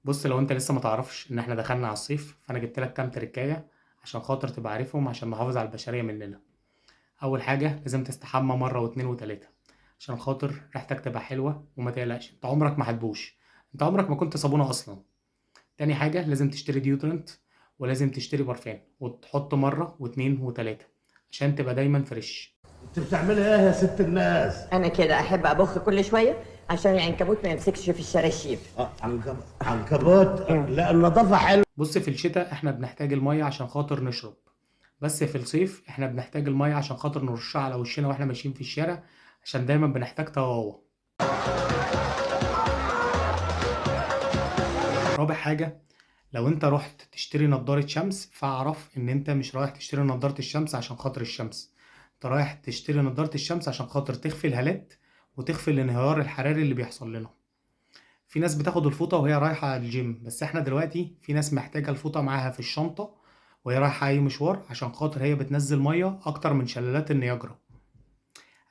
بص، لو انت لسه ما تعرفش ان احنا دخلنا على الصيف، فانا جبت لك كام تركايه عشان خاطر تبقى عارفهم، عشان نحافظ على البشرية مننا. اول حاجة لازم تستحمى مرة واتنين وتلاتة عشان خاطر ريحتك تبقى حلوه، وما تقلقش انت عمرك ما هتبوش، انت عمرك ما كنت صابونه اصلا. تاني حاجة لازم تشتري deodorant، ولازم تشتري برفان وتحط مرة واتنين وتلاتة عشان تبقى دايما fresh. انت بتعملي ايه يا ست الناس؟ انا كده احب ابخ كل شوية عشان العنكبوت ما يمسكش في الشراشيب. عنكبوت؟ لا النظافة حلوة. بص، في الشتاء احنا بنحتاج المية عشان خاطر نشرب، بس في الصيف احنا بنحتاج المية عشان خاطر نرشها على وشنا واحنا ماشيين في الشارع، عشان دايما بنحتاج طواوة. رابع حاجة، لو انت رحت تشتري نظارة شمس فاعرف ان انت مش رايح تشتري نظارة الشمس عشان خاطر الشمس، انت رايح تشتري نظارة الشمس عشان خاطر تخفي الهالات وتخفي الانهيار الحراري اللي بيحصل لنا. في ناس بتاخد الفوطة وهي رايحة الجيم، بس احنا دلوقتي في ناس محتاجة الفوطة معاها في الشنطة وهي رايحة أي مشوار، عشان خاطر هي بتنزل مية أكتر من شلالات النياجرا.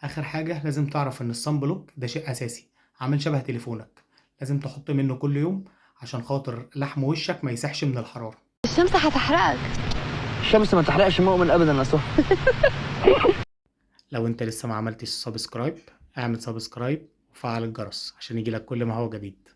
آخر حاجة لازم تعرف إن ال sunblock ده شيء أساسي، عامل شبه تليفونك، لازم تحط منه كل يوم عشان خاطر لحم وشك ما يسحش من الحرارة. الشمس هتحرقك. الشمس ما تحرقش مؤمن أبدا يا صهر. لو انت لسه ما عملتش subscribe، اعمل subscribe وفعل الجرس عشان يجيلك كل ما هو جديد.